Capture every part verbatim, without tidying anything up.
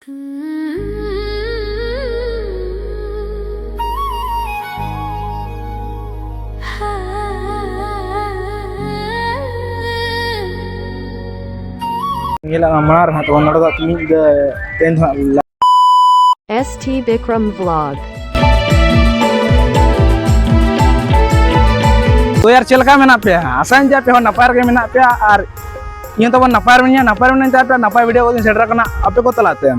ᱧᱮᱞᱚᱜᱼᱟ ᱢᱟᱲᱟᱝ ᱨᱮ ᱦᱟᱸᱜ ᱛᱟᱵᱚᱱ ᱱᱚᱰᱮ ᱫᱚ ᱢᱤᱫ ᱧᱤᱫᱟᱹ ᱛᱮᱦᱮᱧ ᱫᱚ ᱦᱟᱸᱜ ᱞᱟ- S T Bikram Vlog. ᱛᱚ ᱭᱟᱨ, ᱪᱮᱫ ᱞᱮᱠᱟ ᱢᱮᱱᱟᱜ ᱯᱮᱭᱟ? ᱟᱥᱟᱧ ᱡᱮ ᱟᱯᱮ ᱦᱚᱸ ᱱᱟᱯᱟᱭ ᱨᱮᱜᱮ ᱢᱮᱱᱟᱜ ᱯᱮᱭᱟ ᱟᱨ ᱤᱧ ᱦᱚᱸ ᱛᱟᱵᱚᱱ ᱱᱟᱯᱟᱭ ᱨᱮ ᱢᱮᱱᱟᱹᱧᱟ, ᱱᱟᱯᱟᱭ ᱨᱮ ᱢᱮᱱᱟᱹᱧ ᱛᱮ ᱟᱯᱮ ᱱᱟᱯᱟᱭ ᱵᱷᱤᱰᱤᱭᱳ ᱠᱚᱧ ᱥᱮᱴᱮᱨ ᱠᱟᱱᱟ ᱟᱯᱮ ᱠᱚ ᱛᱟᱞᱟᱛᱮ᱾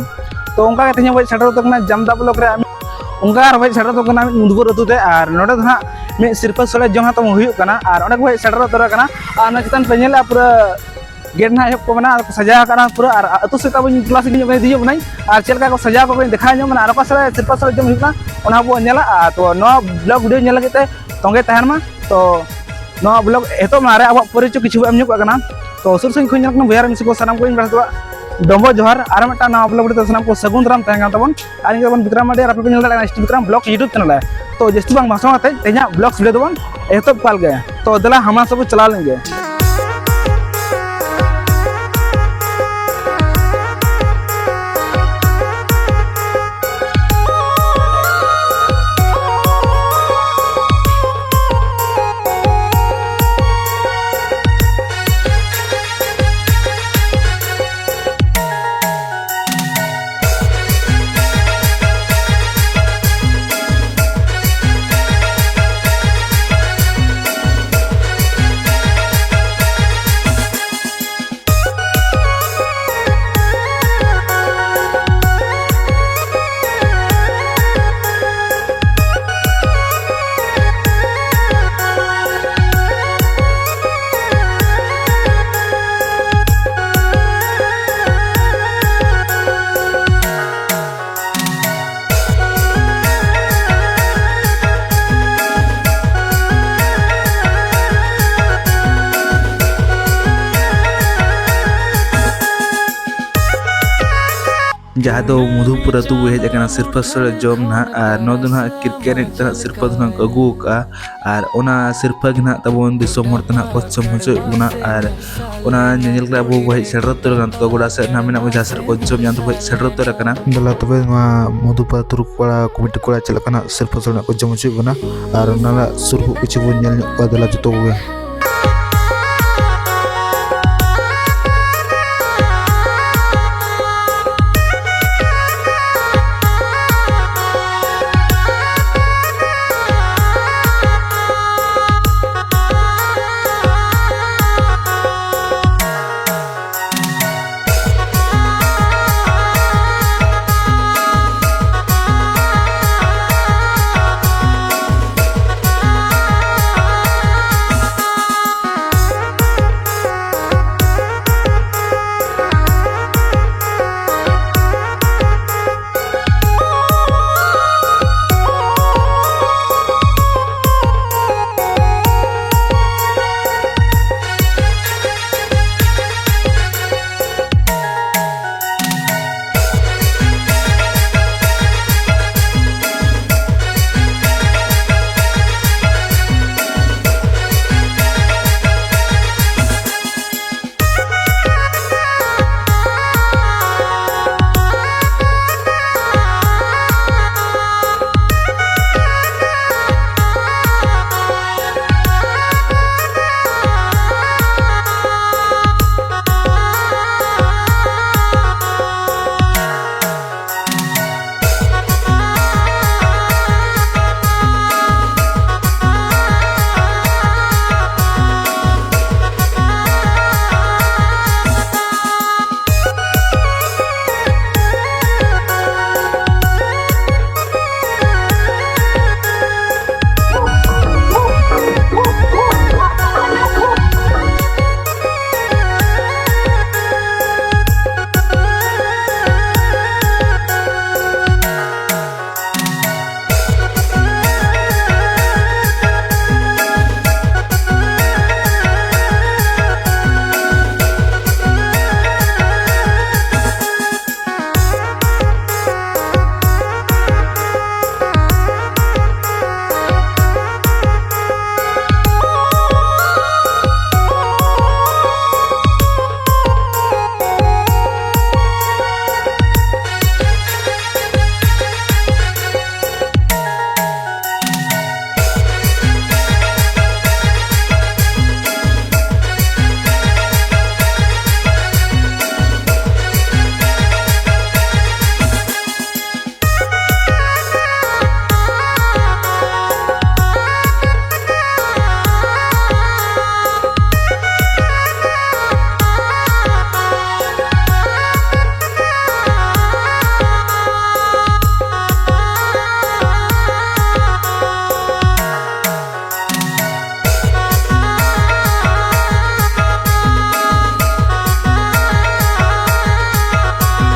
ᱛᱚ ᱚᱱᱠᱟ ᱜᱮ ᱛᱮᱦᱮᱧ ᱦᱚᱸ ᱵᱚᱱ ᱥᱮᱴᱮᱨ ᱩᱛᱟᱹᱨ ᱠᱟᱱᱟ ᱡᱟᱢᱫᱟ ᱵᱞᱚᱠ ᱨᱮ, ᱚᱱᱠᱟ ᱟᱨ ᱵᱚᱱ ᱥᱮᱴᱮᱨ ᱩᱛᱟᱹᱨ ᱠᱟᱱᱟ ᱢᱤᱫ ᱢᱩᱫᱽᱵᱩᱨ ᱟᱹᱛᱩ ᱛᱮ, ᱟᱨ ᱱᱚᱰᱮ ᱫᱚ ᱦᱟᱸᱜ ᱢᱤᱫ ᱥᱤᱨᱯᱟᱹ ᱥᱚᱲᱮ ᱡᱚᱢ ᱦᱟᱸᱜ ᱛᱟᱵᱚᱱ ᱦᱩᱭᱩᱜ ᱠᱟᱱᱟ, ᱟᱨ ᱚᱸᱰᱮ ᱠᱚ ᱦᱮᱡ ᱥᱮᱴᱮᱨ ᱩᱛᱟᱹᱨ ᱠᱟᱱᱟ᱾ ᱟᱨ ᱚᱱᱟ ᱪᱮᱛᱟᱱ ᱯᱮ ᱧᱮᱞᱮᱫᱼᱟ ᱯᱩᱨᱟᱹ ᱜᱮᱴ ᱱᱟᱦᱟᱜ ᱮᱦᱚᱵ ᱠᱚ ᱢᱮᱱᱟᱜᱼᱟ, ᱟᱨ ᱠᱚ ᱥᱟᱡᱟᱣ ᱟᱠᱟᱫᱼᱟ ᱯᱩᱨᱟᱹ, ᱟᱨ ᱟᱹᱛᱩ ᱥᱮᱫ ᱛᱟᱵᱚᱱ ᱠᱞᱟᱥ ᱤᱫᱤ ᱧᱚᱜ ᱤᱫᱤ ᱧᱚᱜ ᱵᱚᱱᱟᱹᱧ, ᱟᱨ ᱪᱮᱫ ᱞᱮᱠᱟ ᱠᱚ ᱥᱟᱡᱟᱣ ᱠᱚ ᱠᱟᱹᱧ ᱫᱮᱠᱷᱟᱣ ᱧᱚᱜ ᱵᱚᱱᱟ, ᱟᱨ ᱚᱠᱟ ᱥᱮᱫ ᱨᱮ ᱥᱤᱨᱯᱟᱹ ᱥᱚᱲᱮ ᱡᱚᱢ ᱦᱩᱭᱩᱜ ᱠᱟᱱᱟ ᱚᱱᱟ ᱵᱚᱱ ᱧᱮᱞᱟ᱾ ᱟᱨ ᱛᱚ ᱱᱚᱣᱟ ᱵᱞᱚᱜ ᱵᱷᱤᱰᱤᱭᱳ ᱧᱮᱞ ᱞᱟᱹᱜᱤᱫ ᱛᱮ ᱛᱚᱸᱜᱮ ᱛᱟᱦᱮᱱ ᱢᱟ᱾ ᱛᱚ ᱱᱚᱣᱟ ᱵᱞᱚᱜ ᱮᱛᱚᱦᱚᱵ ᱢᱟᱲᱟᱝ ᱨᱮ ᱟᱵᱚᱣᱟᱜ ᱯᱚᱨᱤᱪᱚᱭ ᱠᱤᱪᱷᱩ ᱮᱢ ᱧᱚᱜ ᱠᱟᱜ ᱠᱟᱱᱟ᱾ ᱛᱚ ᱥᱩᱨ ᱥᱮᱫ ᱠᱷᱚᱱ ᱧᱮᱞ ᱠᱟᱱᱟ ᱵᱚᱭᱦᱟ ᱨᱮ ᱢᱤᱥᱤ ᱠᱚ ᱥᱟᱱᱟᱢ ᱠᱚᱧ ᱢᱮᱛᱟ ᱠᱚᱣᱟ ᱰᱚᱢᱵᱚ ᱡᱚᱦᱟᱨ, ᱟᱨ ᱢᱤᱫᱴᱟᱝ ᱱᱟᱣᱟ ᱵᱞᱚᱜ ᱵᱷᱤᱰᱤᱭᱳ ᱛᱮ ᱥᱟᱱᱟᱢ ᱠᱚ ᱥᱟᱹᱜᱩᱱ ᱫᱟᱨᱟᱢ ᱛᱟᱦᱮᱸ ᱠᱟᱱ ᱛᱟᱵᱚᱱ᱾ ᱟᱨ ᱤᱧ ᱫᱚ ᱵᱤᱠᱨᱚᱢ ᱢᱟᱨᱰᱤ, ᱟᱨ ᱟᱯᱮ ᱯᱮ ᱧᱮᱞ ᱫᱟᱲᱮᱭᱟᱜ ᱠᱟᱱᱟ S T Bikram Vlog YouTube channel ᱨᱮ᱾ ᱛᱚ ᱡᱟᱹᱥᱛᱤ ᱵᱟᱝ ᱵᱷᱟᱥᱚᱱ ᱠᱟᱛᱮ ᱛᱮᱦᱮᱧᱟᱜ ᱵᱞᱚᱜ ᱵᱷᱤᱰᱤᱭᱳ ᱫᱚᱵᱚᱱ ᱮᱛᱚᱦᱚᱵ ᱠᱟᱜ ᱞᱮᱜᱮ᱾ ᱛᱚ ᱫᱮᱞᱟ ᱦᱟᱢᱟᱞ ᱥᱮᱫ ᱵᱚᱱ ᱪᱟᱞᱟᱣ ᱞᱮᱱ ᱜᱮ᱾ ᱡᱟᱦᱟᱸ ᱫᱚ ᱢᱚᱫᱷᱩᱯᱩᱨ ᱟᱹᱛᱩ ᱵᱚ ᱦᱮᱡ ᱟᱠᱟᱱᱟ ᱥᱤᱨᱯᱟᱹ ᱥᱚᱲᱮ ᱡᱚᱢ ᱱᱟᱦᱟᱜ᱾ ᱟᱨ ᱱᱚᱣᱟ ᱫᱚ ᱱᱟᱦᱟᱜ ᱠᱨᱤᱠᱮᱴ ᱮᱱᱮᱡ ᱛᱮ ᱱᱟᱦᱟᱜ ᱥᱤᱨᱯᱟᱹ ᱫᱚ ᱱᱟᱦᱟᱜ ᱠᱚ ᱟᱹᱜᱩ ᱟᱠᱟᱫᱼᱟ᱾ ᱟᱨ ᱚᱱᱟ ᱥᱤᱨᱯᱟᱹ ᱜᱮ ᱱᱟᱦᱟᱜ ᱛᱟᱵᱚᱱ ᱫᱤᱥᱚᱢ ᱦᱚᱲ ᱛᱮ ᱱᱟᱦᱟᱜ ᱠᱚ ᱡᱚᱢ ᱦᱚᱪᱚᱭᱮᱫ ᱵᱚᱱᱟ᱾ ᱟᱨ ᱚᱱᱟ ᱧᱮᱧᱮᱞ ᱠᱟᱛᱮ ᱟᱵᱚ ᱵᱚ ᱦᱮᱡ ᱥᱮᱴᱮᱨ ᱩᱛᱟᱹᱨ ᱟᱠᱟᱱᱟ᱾ ᱛᱚ ᱜᱚᱰᱟ ᱥᱮᱫ ᱱᱟᱦᱟᱜ ᱢᱮᱱᱟᱜ ᱵᱚᱱᱟ, ᱡᱟᱦᱟᱸ ᱥᱮᱫ ᱨᱮᱠᱚ ᱡᱚᱢ ᱧᱟᱢ ᱛᱮᱵᱚ ᱦᱮᱡ ᱥᱮᱴᱮᱨ ᱩᱛᱟᱹᱨ ᱟᱠᱟᱱᱟ᱾ ᱫᱮᱞᱟ ᱛᱚᱵᱮ ᱱᱚᱣᱟ ᱢᱚᱫᱷᱩᱯᱩᱨ ᱟᱹᱛᱩ ᱠᱚᱲᱟ ᱠᱚᱢᱤᱴᱤ ᱠᱚᱲᱟ ᱪᱮᱫ ᱞᱮᱠᱟᱱᱟᱜ ᱥᱤᱨᱯᱟᱹ ᱥᱚᱲᱮ ᱠᱚ ᱡᱚᱢ ᱦᱚᱪᱚᱭᱮᱫ ᱵᱚᱱᱟ᱾ ᱟᱨ ᱚᱱᱟ ᱨᱮᱱᱟᱜ ᱥᱩᱨ ᱠᱚ ᱠᱤᱪᱷᱩ ᱵᱚᱱ ᱧᱮᱞ ᱧᱚᱜ ᱠᱚᱣᱟ, ᱫᱮᱞᱟ ᱡᱚᱛᱚ ᱠᱚᱜᱮ᱾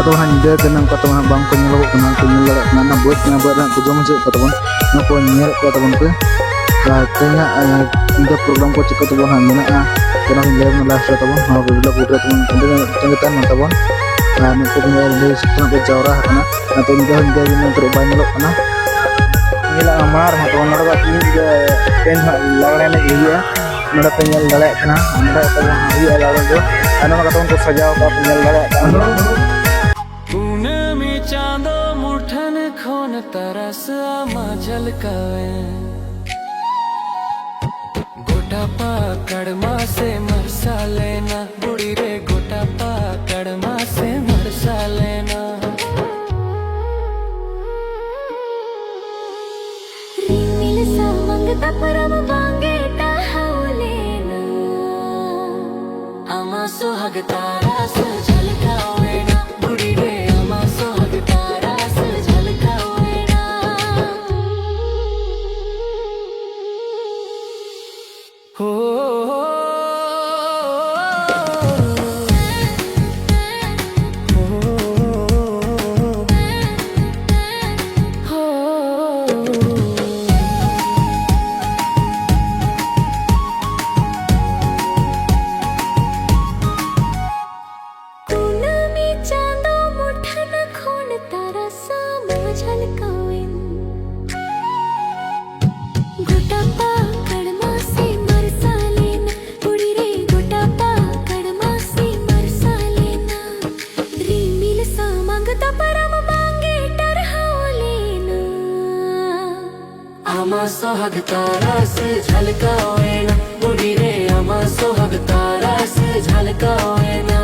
ᱛᱚ ᱦᱟᱸᱜ ᱧᱤᱫᱟᱹ ᱠᱟᱱᱟ, ᱚᱱᱠᱟ ᱛᱮ ᱦᱟᱸᱜ ᱵᱟᱝ ᱠᱚ ᱧᱮᱞᱚᱜᱚᱜ ᱠᱟᱱᱟ, ᱠᱚ ᱧᱮᱞ ᱫᱟᱲᱮᱭᱟᱜ ᱠᱟᱱᱟ᱾ ᱚᱱᱟ ᱵᱟᱹᱫᱽ, ᱚᱱᱟ ᱵᱟᱹᱫᱽ ᱨᱮ ᱦᱟᱸᱜ ᱠᱚ ᱡᱚᱢ ᱦᱚᱪᱚᱭᱮᱫ ᱠᱚ ᱛᱟᱵᱚᱱ, ᱚᱱᱟ ᱠᱚ ᱧᱮᱞᱮᱫ ᱠᱚᱣᱟ ᱛᱟᱵᱚᱱ ᱯᱮ᱾ ᱟᱨ ᱛᱮᱦᱮᱧᱟᱜ, ᱮ, ᱧᱤᱫᱟᱹ program ᱠᱚ ᱪᱮᱫ ᱠᱚ ᱛᱟᱵᱚᱱ ᱦᱟᱸᱜ ᱢᱮᱱᱟᱜᱼᱟ, ᱚᱱᱟ ᱦᱚᱸᱧ ᱞᱟᱹᱭ ᱟᱵᱚᱱᱟ last ᱨᱮ ᱛᱟᱵᱚᱱ᱾ ᱱᱚᱣᱟ video ᱠᱚ ᱛᱟᱵᱚᱱ ᱚᱸᱰᱮ ᱜᱮ ᱢᱤᱫᱴᱟᱝ ᱜᱮ ᱛᱟᱦᱮᱱ ᱢᱟ ᱛᱟᱵᱚᱱ᱾ ᱟᱨ ᱱᱩᱠᱩ ᱠᱚ ᱧᱮᱞ ᱞᱟᱹᱭ ᱥᱮᱫ ᱠᱷᱚᱱᱟᱜ ᱠᱚ ᱡᱟᱣᱨᱟ ᱟᱠᱟᱱᱟ, ᱟᱫᱚ ᱧᱤᱫᱟᱹ ᱦᱚᱸ ᱧᱤᱫᱟᱹ ᱜᱮ ᱱᱤᱛᱚᱜ ᱵᱟᱭ ᱧᱮᱞᱚᱜ ᱠᱟᱱᱟ᱾ ᱧᱮᱞᱚᱜᱼᱟ ᱢᱟᱲᱟᱝ ᱨᱮᱦᱚᱸ ᱛᱟᱵᱚᱱ, ᱱᱚᱰᱮ ᱫᱚ ᱛᱤᱦᱤᱧ ᱜᱮ ᱛᱮᱦᱮᱧ ᱦᱟᱸᱜ ᱞᱟᱜᱽᱬᱮ ᱮᱱᱮᱡ ᱦᱩᱭᱩᱜᱼᱟ᱾ ᱱᱚᱰᱮ ᱯᱮ ᱧᱮᱞ ᱫᱟᱲᱮᱭᱟᱜ ᱠᱟᱱᱟ, ᱱᱚᱰᱮ ᱛᱟᱵᱚᱱ ᱦᱩᱭᱩᱜᱼᱟ ᱞᱟᱜᱽᱬᱮ ᱫᱚ᱾ ᱟᱨ ᱱᱚᱰᱮ ᱠᱟᱛᱮ ᱵᱚᱱ ᱠᱚ ᱥᱟᱡᱟᱣ ᱠᱟᱜᱼᱟ, ᱯᱮ ᱧᱮᱞ ᱫᱟᱲᱮᱭᱟᱜ ᱠᱟᱱᱟ᱾ ᱠᱩᱱᱟᱹᱢᱤ ᱪᱟᱸᱫᱚ ᱢᱩᱴᱷᱟᱹᱱ ᱠᱷᱚᱱ ᱛᱟᱨᱟᱥ ᱟᱢᱟ ᱡᱷᱟᱞᱠᱟᱣᱮᱱ᱾ ᱜᱚᱴᱟ ᱯᱟᱠᱟᱲ ᱢᱟᱥᱮ ᱢᱟᱨᱥᱟᱞᱮᱱᱟ, ᱵᱩᱲᱦᱤ ᱨᱮ ᱜᱚᱴᱟ ᱯᱟᱠᱟᱲ ᱢᱟᱥᱮ ᱢᱟᱨᱥᱟᱞᱮᱱᱟ᱾ ᱨᱤᱢᱤᱞ ᱥᱟᱢᱟᱝ ᱫᱟᱯᱨᱟᱢ ᱵᱟᱝᱜᱮ ᱴᱟᱦᱟᱣ ᱞᱮᱱᱟ᱾ ᱟᱢᱟᱜ ᱥᱚᱦᱟᱜ ᱛᱟᱨᱟᱥ ᱡᱷᱟᱞᱠᱟᱣ ᱮᱱᱟ, ᱵᱩᱲᱦᱤ ᱨᱮ ᱟᱢᱟᱜ ᱥᱚᱦᱟᱜ ᱛᱟᱨᱟᱥ ᱡᱷᱟᱞᱠᱟᱣ ᱮᱱᱟ᱾ ᱦᱳ, ᱦᱳ, ᱦᱳ᱾ ᱠᱩᱱᱟᱹᱢᱤ ᱪᱟᱸᱫᱚ ᱢᱩᱴᱷᱟᱹᱱ ᱠᱷᱚᱱ ᱛᱟᱨᱟᱥ ᱟᱢᱟ ᱡᱷᱟᱞᱠᱟᱣᱮᱱ᱾ ᱜᱚᱴᱟ ᱯᱟᱠᱟᱲ ᱢᱟᱥᱮ ᱢᱟᱨᱥᱟᱞᱮᱱᱟ, ᱠᱩᱲᱤ ᱨᱮ ᱜᱚᱴᱟ ᱯᱟᱠᱟᱲ ᱢᱟᱥᱮ ᱢᱟᱨᱥᱟᱞᱮᱱᱟ᱾ ᱨᱤᱢᱤᱞ ᱥᱟᱢᱟᱝ ᱫᱟᱯᱨᱟᱢ ᱵᱟᱝᱜᱮ ᱴᱟᱨᱦᱟᱣ ᱞᱮᱱᱟ᱾ ᱟᱢᱟᱜ ᱥᱚᱦᱟᱜ ᱛᱟᱨᱟᱥ ᱡᱷᱟᱞᱠᱟᱣ ᱮᱱᱟ, ᱵᱩᱲᱦᱤ ᱨᱮ ᱟᱢᱟᱜ ᱥᱚᱦᱟᱜ ᱛᱟᱨᱟᱥ ᱡᱷᱟᱞᱠᱟᱣ ᱮᱱᱟ᱾